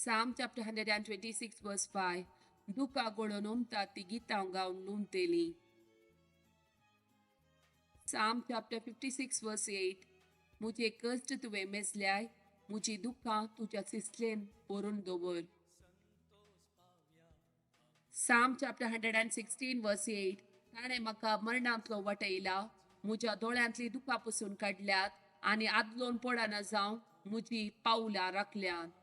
Psalm chapter 126 verse 5. दुकां गळोवन उमता ती गितां गावन लुमतेली. Psalm chapter 56 verse 8. मुझे कश्ट तुवें मेजल्याय, मुजी दुकां तुज्या सिसलेन भरून दवर. Psalm chapter 116 verse 8. ताणें म्हाका मरणांतलो वाटयला, म्हज्या दोळ्यांतली दुकां पसून काडल्यात आनी आदलोन पडना जावं म्हजी पावलां राखल्यात.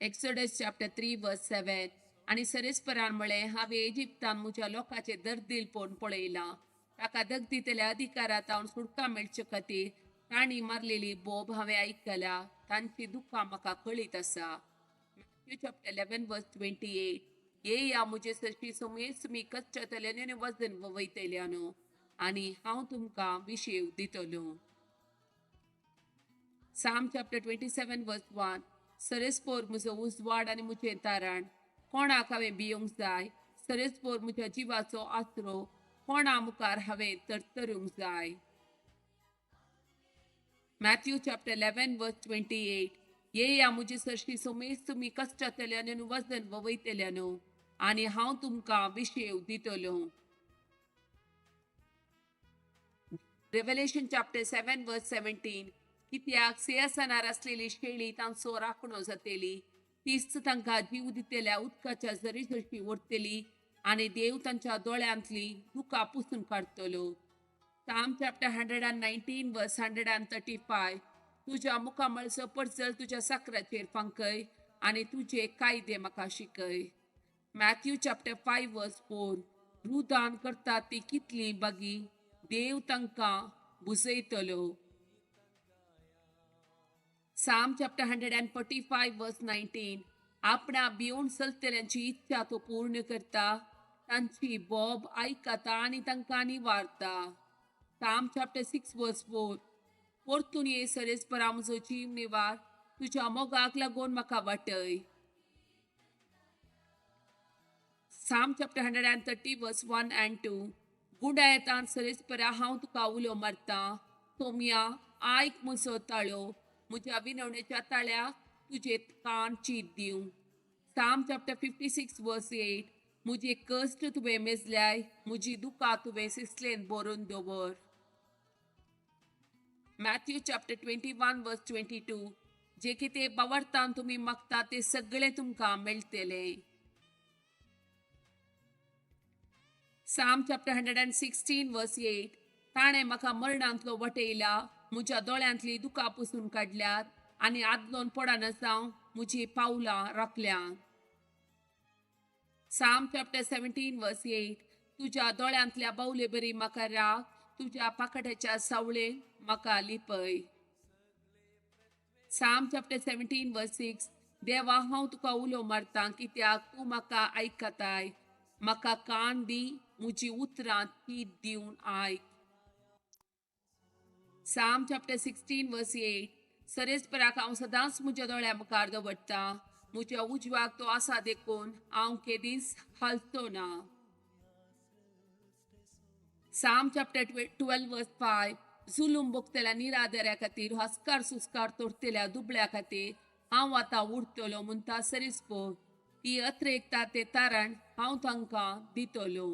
Exodus chapter 3 verse 7. आनी सरेस्परान म्हळें, हांवें इजिप्तान म्हज्या लोकांचें दर्दीलपण पळयलां. ताका दगदितल्या अधिकारांत सुटका मेळचे खातीर तांणी मारलेली बोब हांवें आयकल्या. तांची दुकां म्हाका कळीत आसा. Matthew chapter 11 verse 28. येया म्हजे सरशी समेस्त तुमी कश्टांतल्यान वजन वयतल्यानो आनी हांव तुमकां विशेव दितलो. Psalm chapter 27 verse 1. सरेस्पोर म्हजो उजवाड आनी म्हजें तारण, कोणाक हांवें भियोंक जाय? सरेस्पोर म्हज्या जिवाचो आसरो, कोणा मुखार हांवें तरतरूंक जाय? Matthew chapter 11 verse 28. येया म्हजे सरशी समेस्त तुमी कश्टांतल्यान वजन वयतल्यानो आनी हांव तुमकां विशेव दितलो. Revelation chapter 7 verse 17. कित्याक सिंहासनार आसलेली शेळी तांचो राखणो जातली, तीच तांकां जीव दितल्या उदकाच्या झरी सरशी व्हरतली आनी देव तांच्या दोळ्यांतली दुकां पुसून काडटलो. Psalm chapter 119 verse 135. तुज्या मुखामळचो परजळ तुज्या साकराचेर फांकय आनी तुजे कायदे म्हाका शिकय. Matthew chapter 5 verse 4. रुदान करता ती कितली बागी, देव तांकां बुजयतलो. Psalm chapter 145 verse 19. आपणा भिवन चलतल्यांची इच्छा तो पूर्ण करता, तांची बोब आयकता आनी तांकां निवारता. Psalm chapter 6 verse 4. परतून ये सरेस्परा म्हजो जीव निवार, तुज्या मोगाक लागून म्हाका वाटय. Psalm chapter 130 verse 1 and 2. गुंडायतान सरेस्परा हांव तुका उलो मारतां, सोम्या आयक म्हजो ताळो, म्हज्या विनवणेच्या ताळ्याक तुजे कान चीत दिवं. Psalm chapter 56 verse 8. म्हजे कश्ट तुवें मेजल्याय, म्हजी दुकां तुवें सिसलेन भरून दवर. Matthew chapter 21 verse 22. जे कितें बावडतान तुमी मागता तें सगळें तुमकां मेळटलें. Psalm chapter 116 verse 8. ताणें म्हाका मरणांतलो वाटयला, म्हज्या दोळ्यांतली दुकां पुसून काडल्यात आनी आदलोन पडना जावं म्हजी पावलां राखल्यात. Psalm chapter 17 verse 8. तुज्या दोळ्यांतल्या बावले बरी म्हाका राख, तुज्या पाकट्याच्या सावळे म्हाका लिपय. Psalm chapter 17 verse 6. देवा हांव तुका उलो मारतां, कित्याक तूं म्हाका आयकताय. म्हाका कान दी, म्हजी उतरां ती दिवन आयक. Psalm chapter 16 verse 8. सरेस्पराक हांव सदांच म्हज्या दोळ्या मुखार दवरतां, म्हज्या उजवाक तो आसा देखून हांव केदींच हालचो ना. Psalm chapter 12 verse 5. जुलूम भोगतल्या निरादऱ्या खातीर, हस्कार सुस्कार तोडटल्या दुबळ्या खातीर हांव आतां उरतलो म्हणटा सरेस्पोर. ती अत्रेकता ते तारण हांव तांकां दितलो.